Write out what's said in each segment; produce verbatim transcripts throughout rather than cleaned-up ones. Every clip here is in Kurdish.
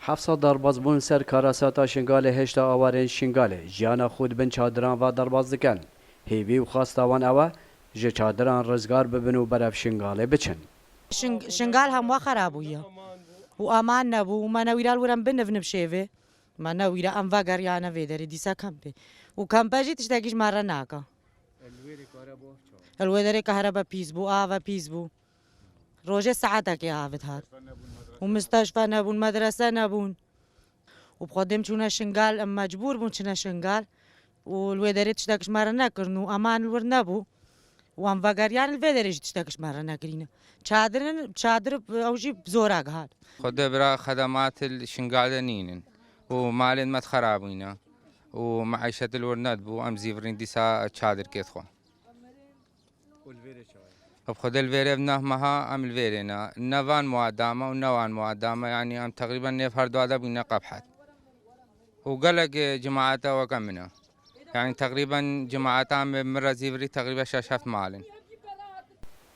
Heft sed derbazbûn ser karasata Şingalê, hêşta awarên Şingalê jiyana xwe di bin çadiran ve derbaz dikin. Hêvî û xwesta wan ew e, ji çadiran rizgar bibin û berev Şingalê biçin. Şing-, Şingal hemwa xera bûye. Û eman nebû, û me newîra li wir em binivin bi şêvê. Me newîra em vegeriyane vê derê dîsa kempê. Û kempe jî tiştekî ji me re nake. Li wê derê kahrebe pîs bû, ave pîs bû. Rojê saetekê avê dihat. Û misteşfe nebûn, medrese nebûn. Û bi xwedê em çûne Şingal, em mecbûr bûn çine Şingal. Û li wê derê tiştek ji me re nekirin û eman li wir nebû. Û em vegeriyan li vê derê jî tiştek ji me re nekirîne. Çadirin, çadir ew jî bi zora gihat. Xwedê bira xedemat li Şingal de nînin. Û malên me dixerabîne. Û meîşet li wir nedibû, em zîvirîn dîsa çadirkê dixwe. Û li vêrê çawa ye? Bi Xwedê li vêrê ev neh meha em li vêrê ne. Ne van muadame û ne wan muadame, yanî em teqrîben nêv her dua de bûyne qebhet. Û gelek, e, cemaeta weke min e. Yanî teqrîben cemaeta em min re zîvirî teqrîben şeş heft mal in.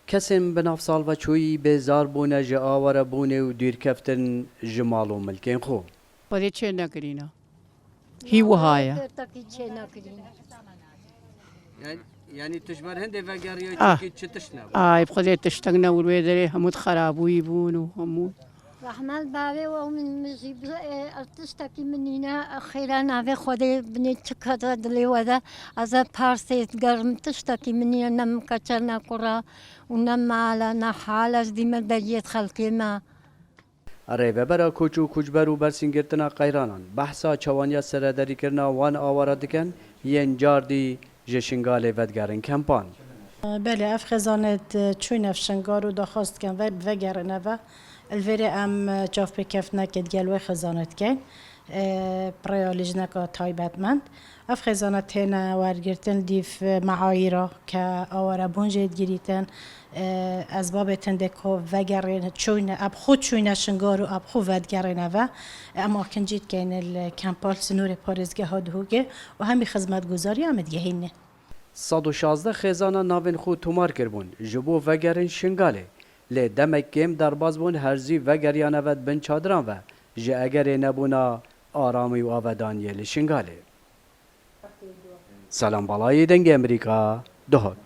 Kesên bi nav salveçûyî bêzar bûne ji awarebûnê û dûrkeftin ji mal û milkên xwe. Xwedê çê nekirîne. Hî wiha ye. Pertekî çê nekirîne. Yan-, yanî tu ji ber hindê vegeriya Ah. Çimkî çi tişt nebû? Ay, bi Xwedê tiştek nebû, wê derê hemû xerabûyî bûn û hemû. Rehmet bavê we û min, min jî bi, e, tiştekî min nîne, xêra navê Xwedê binê çi kete dilê we de. Ez ê parsê gerim tiştekî min nîne, ne min keçe, ne kura û ne mala, ne hal, ez dîme deriyê xelkê me. Rêvebera Koç û Koçber û Bersîngirtina Qeyranan behsa çawaniya serederîkirina wan aware dikin, yên cardî ji Şingalê vedigerin kempan. Belê, ev xêzanê çûyne ev Şingal û daxwaz dikin ve, vegerin eve. Li vêrê em çavpêkeftinekê digel wê xêzanê dikeyn. E, bi rêya lijneka taybetmend. Ev xêzana têne wergirtin dîv meayîra ke awarebûn jê digirîtin. E, ez babê tindê ku vegerên çûyne, eb xwe çûyne Şingal û eb xwe vedigerêne ve. Em akincî dikeyn li kempa li sînorê parêzgeha Duhokê û hemî xizmetguzariya em digehînê. Sed û şazdeh xêzana navên xwe tomar kiribûn ji bo vegerin Şingalê. Lê demek kêm derbaz bûn, her zû vegeriyane ve di bin çadiran ve ji egerê nebûna aramî û avedaniyê li Şingalê. Selam Balayî, Dengê Amerîka, Duhok.